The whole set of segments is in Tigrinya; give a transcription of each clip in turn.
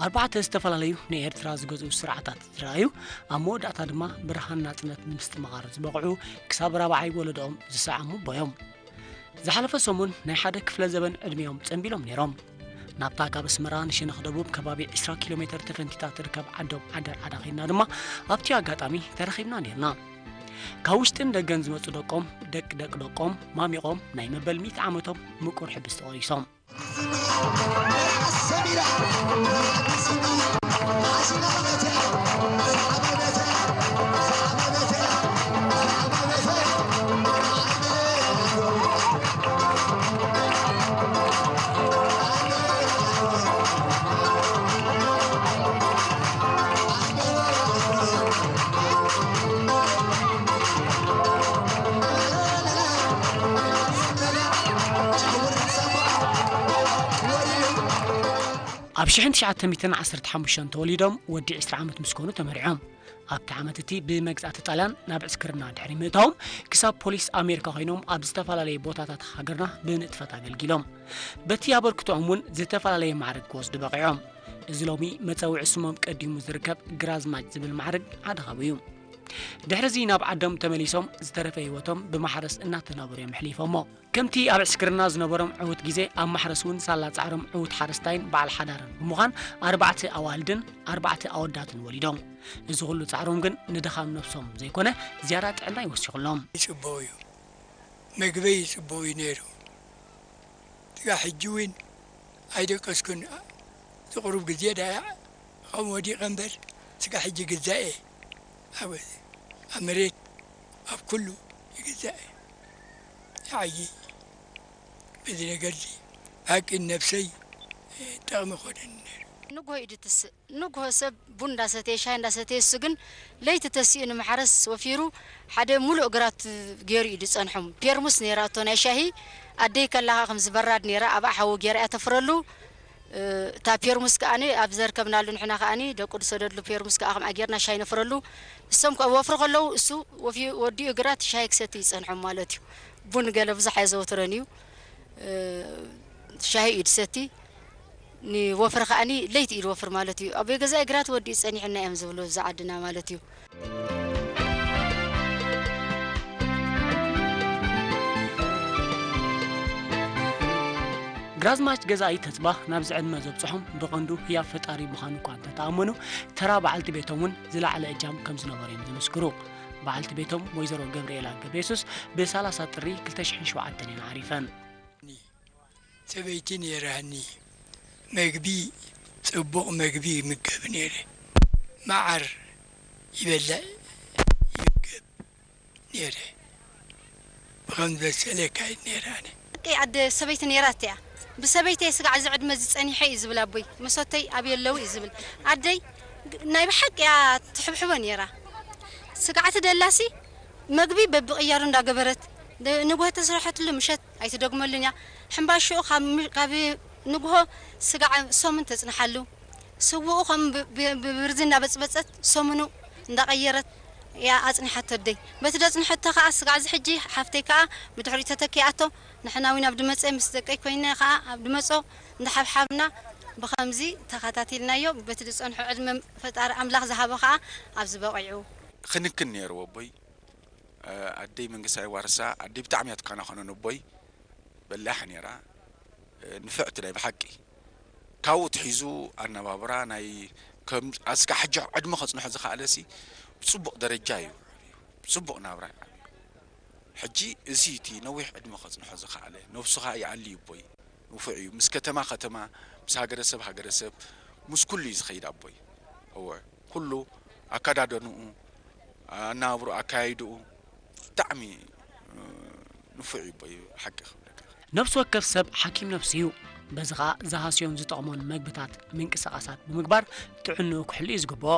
ኣርባዕተ ዝተፈላለዩ ንኤርትራ ዝገዝኡ ስርዓታት ዝረኣዩ፣ ኣብ መወዳእታ ድማ ብርሃን ናጽነት ንምስትምቓር ዝበቕዑ፣ ክሳብ ራብዓይ ወለዶኦም ዝሰዓሙ ኣቦ እዮም። ዝሓለፈ ሰሙን ናይ ሓደ ክፍለ ዘበን ዕድሜኦም ጸንቢሎም ነይሮም። ናብታ ካብ ኣስመራ ንሸነኽ ደቡብ ከባቢ ዕስራ ኪሎ ሜተር ተፈንቲታ ትርከብ ዓዶም ዓደር ዓዳ ኸይድና ድማ ኣብቲ ኣጋጣሚ ተረኺብና ነይርና። ካብ ውሽጥን ደገን ዝመጹ ደቆም፣ ደቂ ደቂ ደቆም፣ ማሚቖም ናይ መበል ሚእቲ ዓመቶም ምቁር ሕብስቲ ቆሪሶም። ኣብ ሽሕን ትሽዓተ ሚእትን ዓሰርተ ሓሙሽተን ተወሊዶም ወዲ ዕስራ ዓመት ምስ ኮኑ ተመርዕዮም። ኣብቲ ዓመት እቲ ብመግዛእቲ ጣልያን ናብ ዕስክርና ድሕሪ ምእታዎም፣ ክሳብ ፖሊስ ኣሜሪካ ኮይኖም ኣብ ዝተፈላለየ ቦታታት ሃገርና ብንጥፈት ኣገልጊሎም። በቲ ኣበርክቶኦም እውን ዝተፈላለየ ማዕርግ ክወስዱ በቒዖም። እዚ ሎሚ መጸውዒ ስሞም ቀዲሙ ዝርከብ ግራዝማች ዝብል ማዕርግ ሓደ ካብኡ እዩ። ድሕሪ እዚ ናብ ዓዶም ተመሊሶም ዝተረፈ ህይወቶም ብማሕረስ እናተናበሩ እዮም ኣሕሊፎሞ። ከምቲ ኣብ ዕስክርና ዝነበሮም ዕዉት ግዜ፣ ኣብ ማሕረስ እውን ሳላ ጻዕሮም ዕዉት ሓረስታይን በዓል ሓዳርን ብምዃን ኣርባዕተ ኣዋልድን ኣርባዕተ ኣወዳትን ወሊዶም። እዚ ኩሉ ጻዕሮም ግን ንድኻም ነብሶም ዘይኮነ ዝያዳ ጥዕና እዩ ወሲኹሎም። ይጽበው እዩ፣ መግበይ ይጽበው እዩ ነይሩ። ስጋ ሕጂ እውን ኣይደቀስኩን። ዝቕሩብ ግዜ ዳያ ከም ወዲቐ እምበር ስጋ ሕጂ ግዛኤ ኣብ፣ ኣብ መሬት ኣብ ኩሉ ይግዛኤ። ይዓዪ በዚ ነገርዚ ሓቂ ነብሰይ ጠቕሚ ኮነኒ ነይሩ። ንግሆ እዩ ድትስእ። ንግሆ ሰብ ቡን እንዳሰተየ፣ ሻሂ እንዳሰተየ፣ እሱ ግን ለይቲ ተሲኡ ንማሕረስ ወፊሩ ሓደ ሙሉእ ግራት ገይሩ እዩ ዝጸንሖም። ፔርሙስ ነይራቶ ናይ ሻሂ፣ ኣደይ ከላኻ ከምዚ በራድ ነይራ፣ ኣብኣ ሓዊ ገይራ እያ ተፍረሉ። እ፣ እታ ፔርሙስ ከኣኒ ኣብ ዘርከብናሉ ንሕና ከኣኒ ደቁ ዝሰደድሉ ፔርሙስ ከኣ ከምኣ ጌርና ሻሂ ነፍረሉ። እሶም ከ-፣ ወፍሪ ከለዉ እሱ ወፊ-፣ ወዲኡ ግራት ሻሂ ክሰቲ ይጸንሖም ማለት እዩ። ቡን ገለ ብዙሕ ኣየዘውትረን እዩ። እ፣ ሻሂ እዩ ዝሰቲ። ንወፍሪ ከኣኒ ለይቲ እዩ ዝወፍር ማለት እዩ። ኣቦይ ገዛኢ ግራት ወዲኡ ጸኒሑና እዮም ዝብሉ እዛ ዓድና ማለት እዩ። ግራዝማች ገዛኢ ተጽባ ናብዚ ዕድመ ዘብጽሖም ብቐንዱ ህያብ ፈጣሪ ምዃኑ እኳ እንተተኣመኑ፣ ተራ በዓልቲ ቤቶም እውን ዝለዓለ እጃም ከም ዝነበሩ እዮም ዝምስክሩ። በዓልቲ ቤቶም ወይዘሮ ገብርኤላ ገብረየሱስ ብሰላሳ ጥሪ ክልተ ሽሕን ሸውዓተን እየን ዓሪፈን። ሰበይቲ ነይራኒ። መግቢ፣ ጽቡቕ መግቢ ይምገብ ነይረ። መዓር ይበልዕ ይምገብ ነይረ። ብኸም ዝበሰለ የካይድ ነይረ ኣነ። ደቀይ ኣደ ሰበይቲ ነይራት እያ። ብሰበይተይ ስጋዕ እዚ ዕድመ እዚ ጸኒሐ እዩ ዝብል ኣቦይ። መሶተይ ኣብየ ኣለዉ እዩ ዝብል። ኣደይ ግ-፣ ናይ ብሓቂ እያ ትሕብሕቦ ነይራ። ስጋዕ ትደላሲ መግቢ በብቕያሩ እንዳገበረት፣ ን-፣ ንግሆ ተስርሐትሉ ምሸት ኣይትደግመሉን እያ። ሕምባሽኡ ካብ ም-፣ ካብ ንግሆ ስጋዕ ሰሙን ተጽንሓሉ። ስውኡ ከም ብ-፣ ብ-፣ ብብርዚ እንዳበጽበጸት ሰሙኑ እንዳቐየረት እያ ኣጽኒሓቶ ኣደይ። በቲ ደጽንሐቶ ከኣ ስጋዕ እዚ ሕጂ ሓፍተይ ከኣ ብድሕሪኡ ተተኪኣቶ፣ ንሕና እውን ኣብ ድመጸ ምስ ደቀይ ኮይነ ከኣ ኣብ ድመጾ እንዳሓብሓብና ብኸምዚ ተኸታቲልናዮ። በቲ ዝጸንሖ ዕድመ ፈጣሪ ኣምላኽ ዝሃቦ ከኣ ኣብዚ በቒዑ። ክንክን ነይርዎ ኣቦይ። ኣደይ መንግስታይ ዋርሳ፣ ኣደይ ብጣዕሚ እያ ትከናኸኖ ነቦይ። በላሕ ነይራ፣ ንፍዕቲ ናይ ብሓቂ። ካብኡ ትሒዙ ኣነባብራ ናይ ከም ኣስካ ሕጂ ዕድመ ከጽንሖ ዝኸኣለሲ ብጽቡቕ ደረጃ እዩ ዓብዩ። ብጽቡቕ ናብራ እዩ ዓብዩ። ሕጂ እዚ እቲ ነዊሕ ዕድመ ከጽንሖ ዝኸኣለ፣ ነብሱ ኸኣ ይኣሊ ኣቦይ። ንፉዕ እዩ። ምስ ከተማ ከተማ፣ ምስ ሃገረሰብ ሃገረሰብ፣ ምስ ኩሉ እዩ ዝኸይድ ኣቦይ። እወ፣ ኩሉ ኣከዳደንኡ፣ ኣነባብርኡ፣ ኣካያይድኡ ብጣዕሚ፣ እ፣ ንፉዕ እዩ ኣቦይ፣ ሓቂ ክብለካ። ነፍሲ ወከፍ ሰብ ሓኪም ነፍሱ እዩ። በዚ ኸኣ ዝሃስዮን ዝጠቕሞን መግብታት፣ ምንቅስቓሳት ብምግባር ጥዕንኡ ክሕሉ እዩ ዝግብኦ።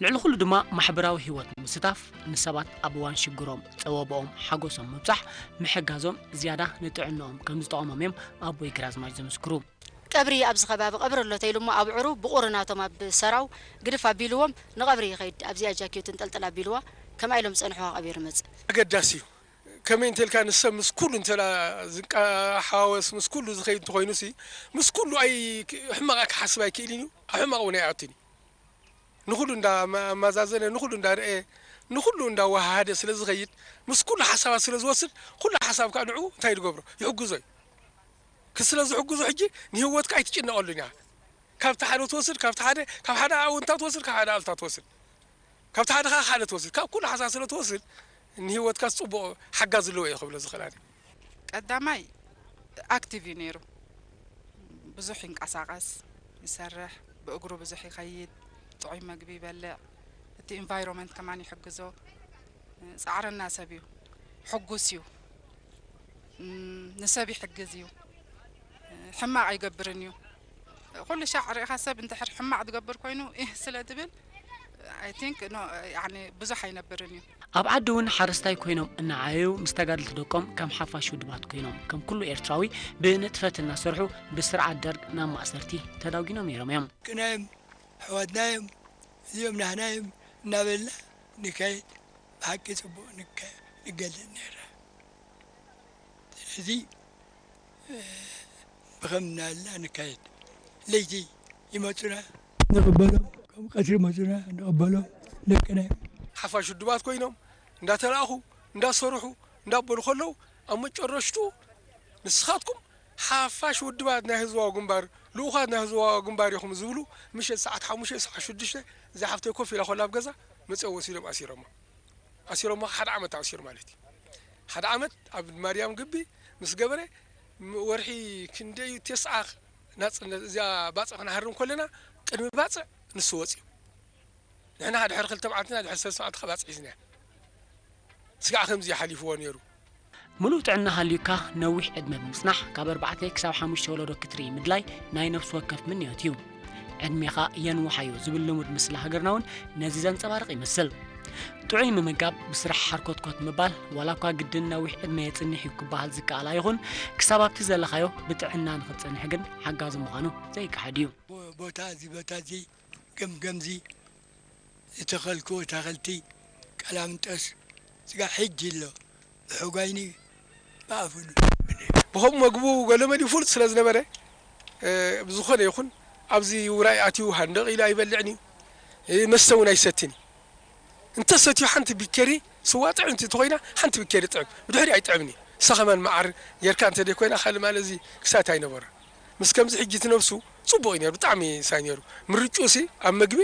ልዕሊ ኩሉ ድማ ማሕበራዊ ህይወት ምስታፍ፣ ንሰባት ኣብ እዋን ሽግሮም ጸወብኦም ሓጎሶም ምብጻሕ፣ ምሕጋዞም ዝያዳ ንጥዕንኦም ከም ዝጠቕሞም እዮም ኣቦይ ግራዝማች ዝምስክሩ። ቀብሪ ኣብዚ ከባቢ ቀብሪ ኣሎ ተይሉ እሞ ኣብዕሩ ብቑሪ ናቶም ኣብ ሰራው ግድፍ ኣቢልዎም ንቐብሪ ይኸይድ። ኣብዚኣ ጃኬቱ እንጠልጥል ኣቢልዋ ከምኣ ኢሎም ጸንሕዋ ቀቢሩ መጽእ። ኣገዳሲ እዩ። ከመይ እንተልካ ንሰብ ምስ ኩሉ እንተ ዝንቀሓወስ ምስ ኩሉ ዝኸይድ እንተኾይኑሲ ምስ ኩሉ ኣይ ሕማቕ ክሓስብ ኣይክእልን እዩ። ኣብ ሕማቕ እውን ኣይኣቱን እዩ። ንኹሉ እንዳማዛዘነ ንኹሉ እንዳርአ ንኹሉ እንዳወሃሃደ ስለ ዝኸይድ ምስ ኩሉ ሓሳባት ስለ ዝወስድ ኩሉ ሓሳብ ከዓ ንዑ እንታይ ዝገብሮ ይሕግዞ እዩ። ክስለ ዝሕግዞ ሕጂ ንህይወትካ ኣይትጭነቐሉን እያ። ካብቲ ሓደ ትወስድ ካብቲ ሓደ ካብ ሓደ ኣውንታ ትወስድ ካብ ሓደ ኣልታ ትወስድ ካብቲ ሓደ ከዓ ሓደ ትወስድ ካብ ኩሉ ሓሳብ ስለ ትወስድ ንህይወትካ ፅቡቕ ሓጋዝ ኣለዎ እየ ክብሎ ዝኽእል ኣነ። ቀዳማይ ኣክቲቭ እዩ ነይሩ። ብዙሕ ይንቀሳቐስ፣ ይሰርሕ፣ ብእግሩ ብዙሕ ይኸይድ፣ ጥዑይ መግቢ ይበልዕ፣ እቲ ኢንቫይሮመንት ከማን ይሕግዞ። ፃዕረና ሰብ እዩ፣ ሕጉስ እዩ፣ ንሰብ ይሕግዝ እዩ፣ ሕማቕ ኣይገብርን እዩ። ኩሉ ሻዕ ርኢኻ ሰብ እንድሕር ሕማቕ ዝገብር ኮይኑ ኢህ ስለ ትብል I think ብዙሕ ኣይነብርን እዩ። ኣብ ዓዲ እውን ሓረስታይ ኮይኖም እናዓበዩ ምስ ተጋደልቲ ደቆም ከም ሓፋሽ ውድባት ኮይኖም ከም ኩሉ ኤርትራዊ ብንጥፈት እናሰርሑ ብስርዓት ደርግ ናብ ማእሰርቲ ተዳጒኖም ነይሮም እዮም። ቅናዮም ኣሕዋትናዮም እዚኦም ናህናዮም እናበልና ንካየድ ብሓቂ ፅቡቕ ንገልፅ ነይርና። ስለዚ ብኸም እናበልና ንካየድ። ለይቲ ይመፁና ንቕበሎም፣ ከም ቀትሪ ይመፁና ንቕበሎም። ደቅና እዮም። ሓፋሽ ውድባት ኮይኖም እንዳተላእኹ እንዳሰርሑ እንዳበሉ ከለዉ ኣብ መጨረሽትኡ ንስኻትኩም ሓፋሽ ውድባት ናይ ህዝባዊ ግንባር ልኡኻት ናይ ህዝባዊ ግንባር ኢኹም ዝብሉ ምሸት ሰዓት ሓሙሽተ ሰዓት ሽዱሽተ እዛ ሓፍተይ ኮፍ ኢላ ከላ ኣብ ገዛ መፅኦም ወሲዶም ኣሲሮማ። ኣሲሮሞ ሓደ ዓመት ተኣሲሩ ማለት እዩ። ሓደ ዓመት ኣብ ማርያም ግቢ ምስ ገበረ ወርሒ ክንደይ እዩ ተስዓ ናፅነት እዚኣ ባፅዕ ክንሃርም ከለና ቅድሚ ባፅዕ ንሱ ወፅዩ። ንሕና ድሕሪ ክልተ መዓልትና ድሕሪ ሰለስተ መዓልቲ ባፅዕ ሒዝና ስጋዕ ከምዚ ሓሊፍዎ ነይሩ። ምሉእ ጥዕና ሃልዩካ ነዊሕ ዕድመ ብምጽናሕ ካብ ኣርባዕተ ክሳብ ሓሙሽተ ወለዶ ክትርኢ ምድላይ ናይ ነፍሲ ወከፍ ምንዮት እዩ። ዕድሜኻ የንውሓዮ ዝብል ልሙድ ምስላ ሃገርና እውን ነዚ ዘንጸባርቕ ይመስል። ጥዑይ ምምጋብ፣ ብስራሕ ሓርኮትኮት ምባል፣ ዋላ እኳ ግድን ነዊሕ ዕድመ የጽንሕ እዩ ክበሃል ዝከኣል ኣይኹን፣ ክሳብ ኣብቲ ዘለኻዮ ብጥዕና ንኽትጸንሕ ግን ሓጋዚ ምዃኑ ዘይከሓድ እዩ። ቦታ እዚ ቦታ እዚ ገምገምዚ ዝተኸልክዎ ኣታኽልቲ ቀላምንጦስ ስጋዕ ሕጂ ኣሎ ብሕጓይኒ ብኣፉ ብኸምኡ መግቡ ገለመሊኡ ፍሉጥ ስለ ዝነበረ ብዝኾነ ይኹን ኣብዚ ውራይ ኣትዩ ሃንደቕ ኢሉ ኣይበልዕን እዩ መስተ እውን ኣይሰትን እዩ እንተሰትዩ ሓንቲ ቢኬሪ ስዋ ጥዕምቲ እንተኾይና ሓንቲ ቢኬሪ ጥዕም ብድሕሪ ኣይጥዕምን እዩ ንሳ ከማን መዓር ጌርካ እንተደይኮይና ካልእ ማለት እዚ ክሳት ኣይነበሮ ምስ ከምዚ ሕጂ እቲ ነብሱ ጽቡቕ እዩ ነይሩ ብጣዕሚ ሳይ ነይሩ ምርጭኡ ሲ ኣብ መግቢ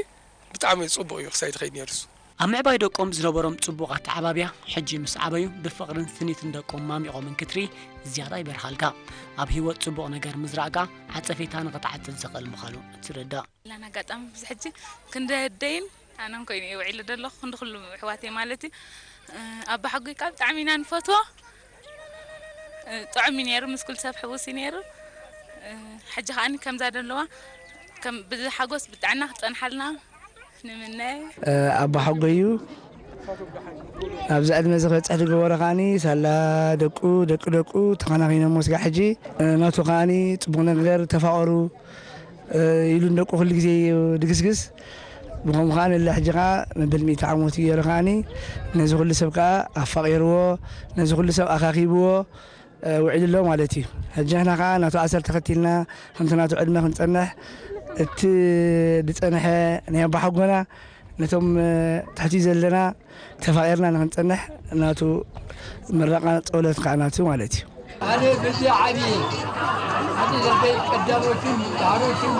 ብጣዕሚ ጽቡቕ እዩ ክሳይ ዝኸይድ ነይሩ እሱ። ኣብ ምዕባይ ደቆም ዝነበሮም ጽቡቕ ኣተዓባብያ፣ ሕጂ ምስ ዓበዩ ብፍቕርን ስኒትን ደቆም ማሚቖም እንክትርኢ ዝያዳ ይበርሃልካ። ኣብ ህይወት ጽቡቕ ነገር ምዝራእ ከኣ ዓጸፌታ ንኽትዓጽድ ዘኽእል ምዃኑ ትርዳእ። ላን ኣጋጣሚ ብዚ ሕጂ ክንደይ ኣደይን ኣነን ኮይኑ እየ ውዒለ ዘለኹ ክንዲ ኩሉ ኣሕዋተይ ማለት እዩ። ኣባሓጎይ ከዓ ብጣዕሚ ኢና ንፈትዎ። ጥዑም እዩ ነይሩ፣ ምስ ኩሉ ሰብ ሕውስ እዩ ነይሩ። ሕጂ ከዓኒ ከምዛ ዘለዋ ከም ብሓጎስ ብጥዕና ክፀንሓልና ንምነ። ኣቦሓጎይ እዩ። ኣብዚ ዕድመ እዚ ክበፅሕ ዝገበሮ ከዓኒ ሳላ ደቁ ደቂ ደቁ ተኸናኺኖሞ ስጋዕ ሕጂ ናቱ ከዓኒ ፅቡቕ ነገር ተፋቐሩ ኢሉ ንደቁ ኩሉ ግዜ እዩ ድግስግስ። ብኸምኡ ከዓ ንለ ሕጂ ከዓ መበል ሚእቲ ዓመቱ ገይሩ ከዓኒ ነዚ ኩሉ ሰብ ከዓ ኣፋቒርዎ ነዚ ኩሉ ሰብ ኣኻኺብዎ ውዒሉ ኣሎ ማለት እዩ። ሕጂ ንሕና ከዓ ናቱ ኣሰር ተኸቲልና ከምቲ ናቱ ዕድመ ክንፀንሕ እቲ ዝፀንሐ ናይ ኣቦሓጎና ነቶም ትሕቲ ዘለና ተፋቒርና ንክንፀንሕ ናቱ ምረቓ ጸሎት ከዓ ናቱ ማለት እዩ። ኣነ በዚ ዓቢ ዓቢ ዘበይ ቀዳሞትን ዳሕሮትን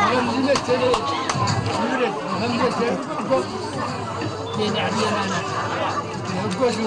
ንኸምዚ መሰለ ንብረት ንኸምዚ መሰለ ጽቡቕ የንዕብየናና ይሕጎሱ።